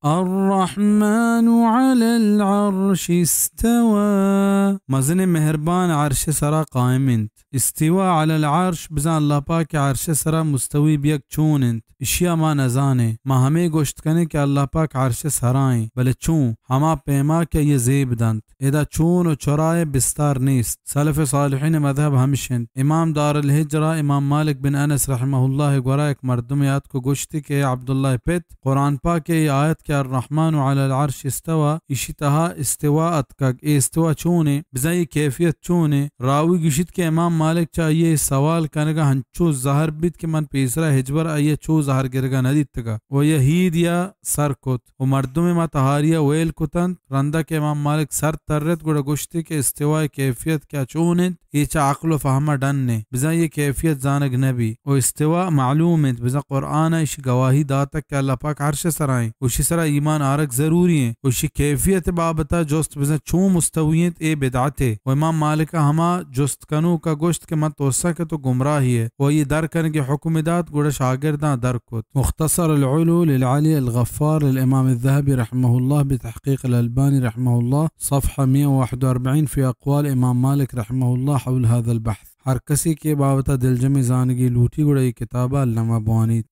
الرحمن علی العرش استوى. مزن مہربان عرش سرا قائم انت. استوا علی العرش، بزاں اللہ پاک عرش سرا مستوی بیگ چون انت، اشیا ما نزانیں. ما ہمے گوشت کنیں کہ اللہ پاک عرش سرا انت، بلے چون؟ ہما پیما کہ آئی زیب دنت. ادا چون و چرائے بستار نیست. سلف صالحین مذہب ہمش انت. امام دار الہجرہ امام مالک بن انس رحمہ اللہ گورا یک مردمے آتک و گوشتی کہ اے عبداللہ پت، قرآن پاک ء اے آیت کہ الرحمن علی العرش استوى، ایشی تہا استوا اتکگ. اے استوا چونیں؟ بزاں اے کیفیت چونیں؟ راوی گوشیت کہ امام مالک چہ آئی ء سوال کنگا ہنچو زہر بیت کہ من پیسرا ہچبر آئی ء چو زہر گرگا نہ دیتگا و یا ہید یا سر کت و مردمے ما تہاری ء ویل کتنت. رندا کہ امام مالک سر ترت گڑا گوشتی کہ استوا ء کیفیت کیا چون انت؟ اے چہ عقل و فہم ء ڈن انت، بزاں اے کیفیت زانگ نہ بی. و استوا معلوم انت، بزاں قرآن ء ایشی گواہی داتگ کہ اللہ پاک عرش ء سرا انت و ایشی سرا ایمان آرگ ضروری انت. و ایشی کیفیت ء بابت ء جست بزاں چون مستوی انت، اے بدعت ء. و امام مالک ء ہما جست کنوک ء گوشت کہ من ترساں کہ تو گمراہی ء و آئی در کنگ ء حکم دات، گڑا شاگرداں در کت. مختصر العلو للعلی الغفار للامام الذهبی رحمه الله بتحقیق الالبانی رحمه الله، صفحه مئة و واحد و اربعین، في اقوال امام مالک رحمه الله حول هذا البحث. ہر کسی کہ بابت ء دلجمی زانگی لوٹی گڑا اے کتاب ء الما بوانیت.